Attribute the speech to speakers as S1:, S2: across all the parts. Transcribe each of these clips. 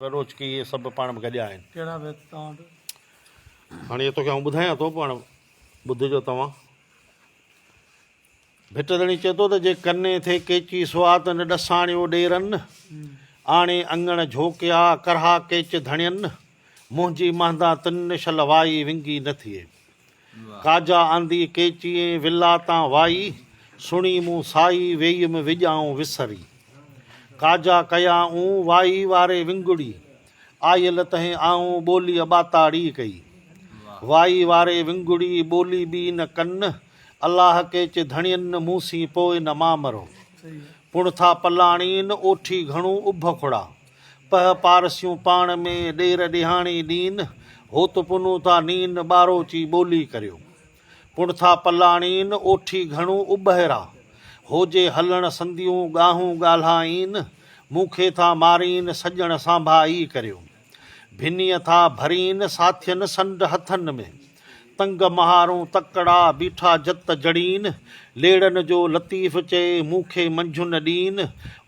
S1: ٻروچڪي اهي سڀ پاڻ ۾ گڏيا آهن.
S2: ڪهڙا بيت توهان وٽ؟
S1: هاڻي اهي توکي آئون ٻڌايان ٿو پاڻ ٻڌجو توهان. ڀٽ ڌڻي چئي ٿو ته جي ڪني ٿئي ڪيچي سوات نه ڏساڻيو ڏيرن، آڻي اڱڻ جهوڪيا ڪرها ڪيچ ڌڻين، منهنجي مهندا تن شل وائي ونگي نه ٿئي. ڪاجا آندي ڪيچيئين ولا تان وائي، سڻي مون سائي ويئم وڄائون وسري. ڪاجا ڪيائون وائي واري ونگڙي، آيل تنهن آئون ٻوليء ٻاتاڙي ڪئي. وائي واري ونگڙي ٻولي ٻي نه ڪن، الله ڪيچ ڌڻين مون سين پوء نه مامرو. پڻ ٿا پلاڻين اوٺي گهڻو اڀ کڙا. پهه پارسيون پاڻ ۾، ڏير ڏيهاڻي ڏين، هوت پنهون ٿا نين، ٻاروچي ٻولي ڪريو. پڻ ٿا پلاڻين، اوٺي گهڻو اٻهرا. هو جي هلڻ سنديون، ڳاهون ڳالهائين، مون کي ٿا مارين، سڄڻ سانڀائي ڪريو. ڀنيء ٿا ڀرين، ساٿين سنڊ هٿن ۾. تنگ مهارون تڪڙا، بيٺا جت جڙين، ليڙن جو لطيف چئي، مون کي منجهن ڏين،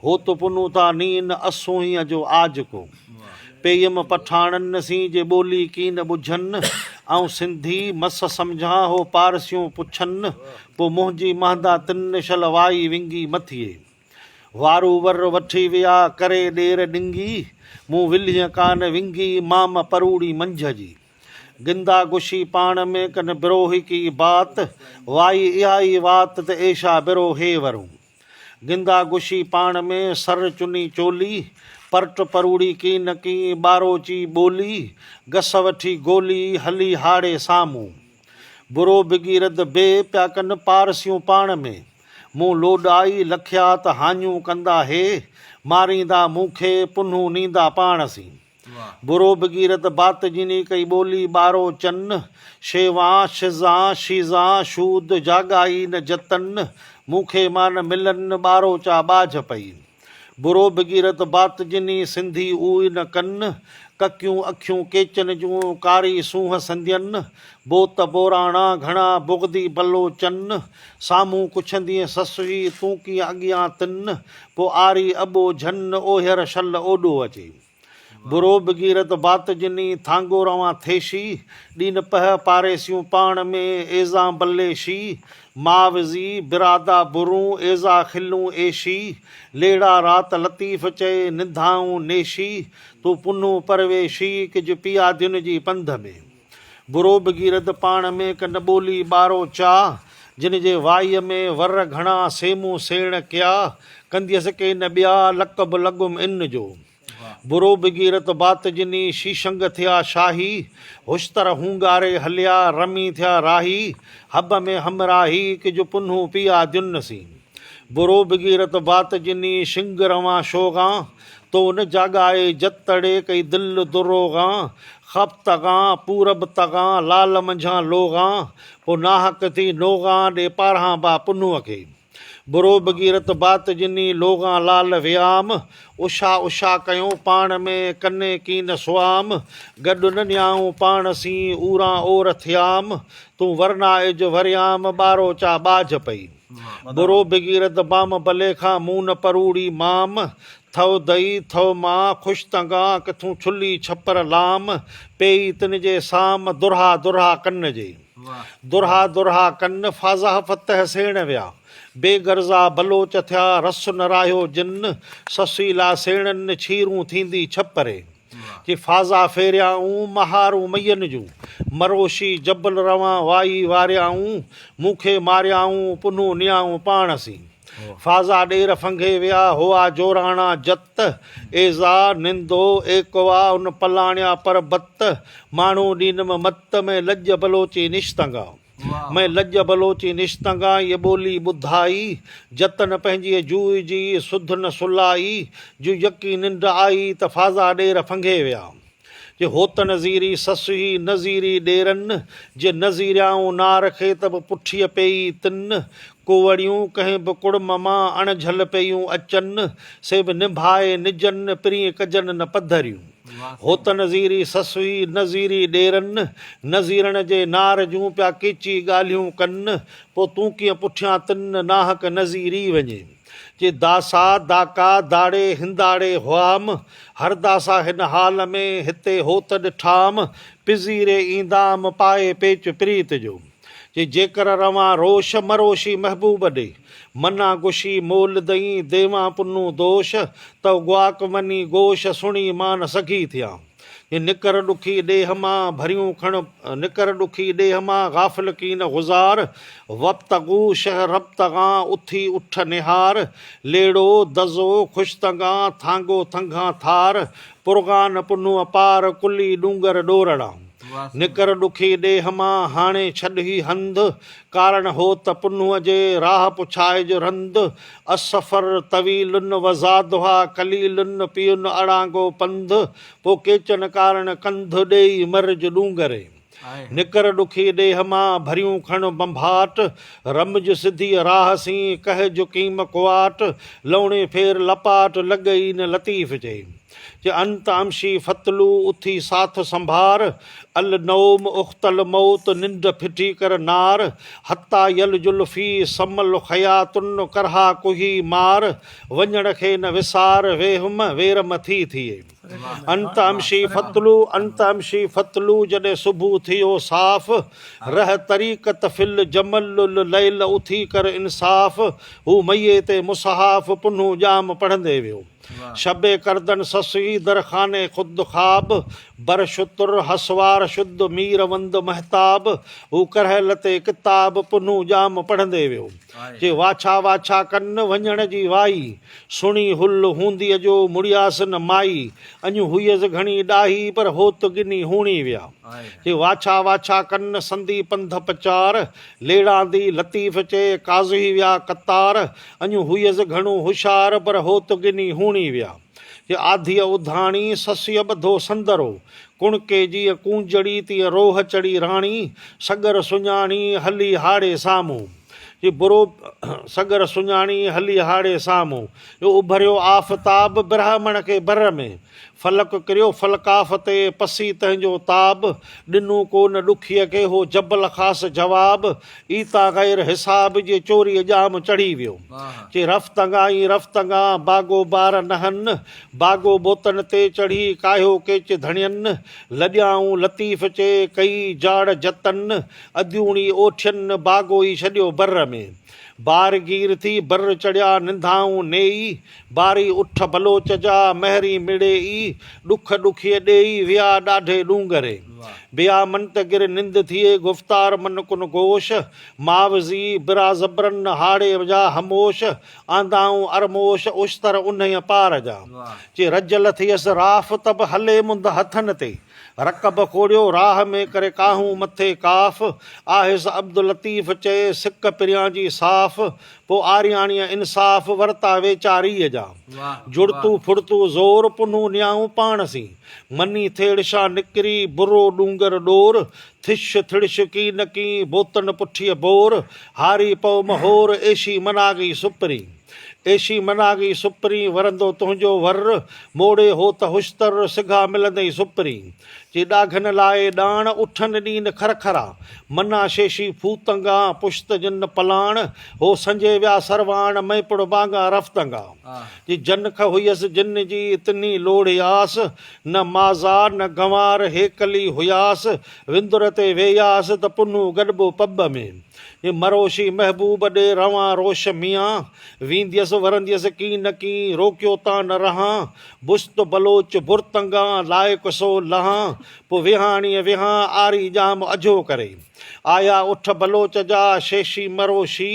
S1: هوت پنهون ٿا نين، اسونهينء جو آج ڪو. پيم پٺاڻن سين، جي ٻولي ڪين ٻجهن، آئون سنڌي مس سمجهان، هو پارسيون پڇن، پوء منهنجي مهندا تن، شل وائي ونگي م ٿئي. وارو ور وٺي ويا، ڪري ڏير ڏنگي، مون ولهينء ڪان ونگي، مام پروڙي منجهه جي. گندا گشي پاڻ ۾ ڪن بروهي ڪي بات، وائي اها ئي وات ته ايشا بروهي ورون. گندا گشي پاڻ ۾ سر چني چولي، پرٽ پروڙي ڪين ڪين ٻاروچي ٻولي، گس وٺي گولي هلي هاڙي سامهون. برو بگيرد بي پيا ڪن پارسيون پاڻ ۾، مون لوڏائي لکيا ته هاڃون ڪندا هي، ماريندا مون کي پنهون نيندا پاڻ سين. برو بغيرت بات جني ڪئي ٻولي ٻارو چن، شيوان، شزان، شيزان، شود، جاڳائي نه جتن، مون کي مان ملن، ٻاروچا ٻاجهه پئي. برو بغيرت بات جني سنڌي اوئي نه ڪن، ڪڪيون اکيون ڪيچن جون، ڪاري سونهن سندين، بوت بوراڻا گهڻا، بغضي بلوچن، سامهون ڪڇندينء سسئي، تون ڪيئن اڳيان تن، پوء آري اٻوجهن، اوهير شل اوڏو اچي. برو بغيرت بات جني، ٿانگو روان ٿيشي، ڏين پهه پاريسيون پاڻ ۾، ايزان بليشي، معاوضي، برادا برون، ايزا خلون ايشي، ليڙا رات لطيف چئي، نڌائون نيشي، تون پنهون پرويشي، ڪج پيادين جي پنڌ ۾. برو بغيرت پاڻ ۾، ڪن ٻولي ٻارو چا، جن جي وائيء ۾، ور گهڻا، سي مون سيڻ ڪيا، ڪنديس ڪين ٻيا، لقب لڳم ان جو. برو بغيرت بات جني، شيشنگ ٿيا شاهي، هشتر هونگاري هليا، رمي ٿيا راهي، حب ۾ همراهي، ڪج پنهون پيا دن سين. برو بغيرت بات جني، شنگ روان شوغان، تو نه جاڳائي جتڙي، ڪئي دل دروغان، خفتغان، پورب تغان، لال منجهان لوغان، پوء ناحق ٿي نوغان، ڏي پارهان با پنهونء کي. برو بغيرت بات جني، لوغان لال ويام، اشا اشا ڪيون پاڻ ۾، ڪني ڪين سوام، گڏ نه نيائون پاڻ سين، اوران اور ٿيام، تون ورنائج وريام، ٻاروچا ٻاجهه پئي. برو بغيرت بام بلي کان مون نه پروڙي مام، ٿئو دئي ٿئو مان خوش تنگان ڪٿون ڇلي ڇپر لام، پيئي تن جي سام درها درها ڪن جي. درها درها ڪن فاضح فتح سيڻ ويا، بي غرضا بلوچ ٿيا رس نه راهيو جن، سسيلا سيڻن ڇيرون ٿيندي ڇپري. جي فاضا ڦيريائون، مهارون مئين جون، مروشي جبل روان وائي واريائون، مون کي ماريائون، پنهون نيائون پاڻ سين. فاضا ڏير ڦنگهي ويا، هئا جوراڻا جت، ايذا، نندو، ايڪوا، ان پلاڻيا پر بت، ماڻهو ڏينم مت، ۾ لڄ بلوچي نشتنگا. مئن لڄ بلوچي نشتنگا، ايء ٻولي ٻڌائي، جتن پنهنجيء جوء جي، سڌ نه سلائي، جو يڪي ننڊ آئي، ته فاضا ڏير ڦنگهي ويا. جي هوت نظيري سسئي، نظيري ڏيرن، جي نظيريائون نار کي، ته به پٺيء پيئي تن. ڪوئڙيون ڪنهن به ڪڙم مان، اڻ جهل پيون اچن، سي به نڀائي نجن، پرين ڪجن نه پڌريون. هوت نظيري سسئي، نظيري ڏيرن، نظيرڻ جي نار جون پيا ڪيچي ڳالهيون ڪن، پوء تون ڪيئن پٺيان تن ناحق نظيري وڃين. چي داسا، داڪا، داڙي، هنداڙي هئام، هر داسا هن حال ۾، هتي هوت ڏٺام، پذيري ايندام، پائي پيچ پريت جو. چي جيڪر روان روش، مروشي محبوب ڏي، منا گشي مول دئين، ديوان پنون دوش، تو گواڪ مني گوش، سڻي مان سگهي ٿيان. چي نڪر ڏکي ڏيهه مان، ڀريون کڻ، نڪر ڏکي ڏيهه مان، غافل ڪين غزار، وابتغو شه ربتغان، اٿي اٺ نهار، ليڙو، دزو، خوشتنگان، ٿانگو ٿنگهان ٿار، پرغان پنهونء پار، ڪلي ڏونگر ڏورڙا. نڪر ڏکي ڏيهه مان، هاڻي ڇڏ هي هنڌ، ڪارڻ هوت پنهونء جي، راهه پڇائج رند، السفر طويل وزادها قليل، پيئن اڙانگو پنڌ، پوء ڪيچن ڪارڻ ڪنڌ، ڏيئي مرج ڏونگري. نڪر ڏکي ڏيهه مان، ڀريون کڻ ڀنڀاٽ، رمج سڌيء راهه سين، ڪهج ڪيم ڪواٽ، لوڻي ڦير لپاٽ، لڳئي نه لطيف چئي. چي انت امشي فتلو، اٿي ساٿ سنڀار، النوم اخت الموت، ننڊ ڦٽي ڪر نار، حتيٰ يلج الفي سم الخياط، ڪرها ڪهي مار، وڃڻ کي نه وسار، ويهم ويرم ٿي ٿئي. انت امشي فتلو، انت امشي فتلو، جڏهن صبح ٿيو صاف، رهه طريقت في الجمل الليل، اٿي ڪر انصاف، هو مئي تي مصحاف، پنهون ڄام پڙهندي ويو. شب ڪردن سسئي در خانه خود خواب، بر شتر هسوار شد مير وند مهتاب، هو ڪرهل تي ڪتاب، پنهون ڄام پڙهندي ويو. چي واڇا واڇا ڪن، وڃڻ جي وائي، سڻي هل هونديء جو مڙياس نه مائي، اڃ هئيس گهڻي ڏاهي، پر هوت ڳني هوڻي ويا. چي واڇا واڇا ڪن، سندي پنڌ پچار، ليڙاندي لطيف چئي، قاضي ويا قطار، اڃ هئيس گهڻو هوشيار، پر هوت ڳني هوڻي ويا. چي آڌيء اڌاڻي، سسيء ٻڌو سندرو، ڪڻڪي جيئن ڪونجڙي، تيئن روهه چڙهي راڻي، سڳر سڃاڻي، هلي هاڙي سامهون. چي برو سڳر سڃاڻي، هلي هاڙي سامهون. جو اڀريو آفتاب، برهمڻ کي بر ۾. فلڪ ڪريو فلڪاف تي، پسي تنهن جو تاب، ڏنو ڪو نه ڏکيء کي، هو جبل خاص جواب، ايتا غير حساب، جي چوريء ڄام چڙهي ويو. چي رفتنگا ئي رفتنگا، باغو بار نهن، باغو بوتن تي چڙهي، ڪاهيو ڪيچ ڌڻين، لڏيائون لطيف چي، ڪئي جاڙ جتن، اديوڻي اوٺين، باغو ئي ڇڏيو بر ۾. بارگير ٿي بر چڙهيا، ننڌائون نيئي، باري اٺ بلوچ جا، مهرين مڙيئي، ڏک ڏکيء ڏيئي، ويا ڏاڍي ڏونگري. بيا منتگر نند ٿئي، گفتار من ڪن گوش، معاوضي برا زبرن، هاڙي جا هموش، آندائون ارموش، اشتر انهيء پار جا. چي رجل ٿيس راف، ته به هلي منڌ هٿن تي. رڪب کوڙيو راهه ۾، ڪري ڪاهون مٿي ڪاف، آهيس عبداللطيف چئي، سڪ پريان جي صاف، پوء آرياڻيء انصاف، ورتا ويچاريء جا. جڙتو ڦڙتو زور، پنهون نيائون پاڻ سين. مني ٿيڙشان نڪري، برو ڏونگر ڏور، ٿش ٿڙش ڪي نه ڪين، بوتن پٺيء بور، هاري پئو مهور، ايشي مناغي سپرين. ايشي مناغي سپرين، ورندو تنهنجو ور، موڙي هوت هشتر، سگها ملندئي سپرين. چي ڏاگهن لاء ڏاڻ، اٺن ڏين کرکرا، منا شيشي ڦوتنگا، پشت جن پلاڻ، هو سنجهي ويا سرواڻ، مئي پڙ بانگا رفتنگا. چي جنک هئيس جن جي، تنهي لوڙهياس، نه مازا نه گنوار، هيڪلي هياس، وندر تي ويهياس، ته پنهون گڏبو پٻ ۾. جي مروشي محبوب ڏي روان روش ميان، وينديس ورنديس ڪين نه ڪين، روڪيو تان نه رهان، بست بلوچ برتنگان، لائق سو لهان، پوء ويهاڻيء ويهان، آري ڄام اجهو ڪري. آيا اٺ بلوچ جا، شيشي مروشي،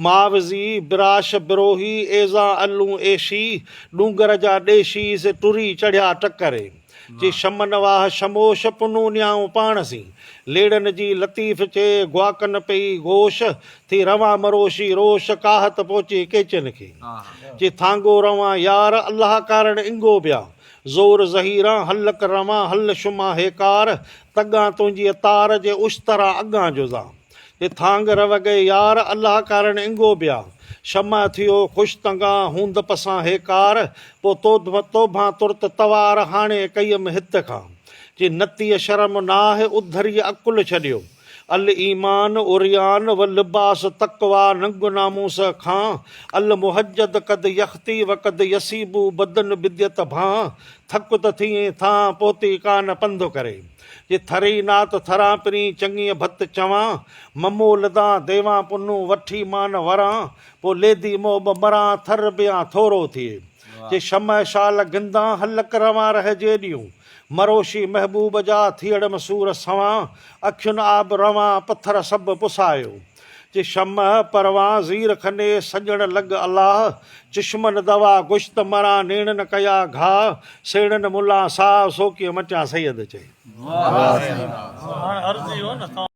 S1: معاوضي، براش بروهي، ايزان الون ايشي، ڏونگر جا ڏيشي، سي ٽري چڙهيا ٽڪري. چي شمن واهه شموش، پنهون نيائون پاڻ سين. ليڙن جي لطيف چي، گواڪن پئي گوش، ٿي روان مروشي روش، ڪاهت پهچي ڪيچن کي. چي ٿانگو روان يار، الله ڪارڻ انگو بيا. زور ظهيران، هلڪ روان هل شما هيڪار، تڳان تنهنجيء تار، جي اشتران اڳان جزان. چي ٿانگ روڳي يار، الله ڪارڻ انگو بيا. شمع ٿيو خوش تنگان، هوند پسان هيڪار، پوء توبهان ترت توار، هاڻي ڪيم هت کان. چي نتيء شرم ناهه، اڌريء عقل ڇڏيو. الايمان عريان و لباس تقويٰ ننگ ناموس کان، المهجد قد يخطي و قد يصيب بدن بديت ڀان، ٿڪ ته ٿئين ٿان، پهتي ڪانه پنڌ ڪري. جي ٿري نات ٿران پرين چڱيء ڀت چوان، ممو لدان ديوان پنهون وٺي مان وران، پوء ليدي محب مران ٿر بيان ٿورو ٿئي. جي شمع شال گندان هلڪ روان رهه جيڏيون، مروشي محبوب جا ٿيڙم سور سوان، اکين آب روان پٿر سڀ پسايو. جي شمع پروان زير کني سڄڻ لڳ الله، چشمن دوا گشت مران نيڻن ڪيا گهاء، سيڙن ملان ساء سو ڪيئن مٽيان سيد چئي.
S2: هاڻ عرض اهو نه.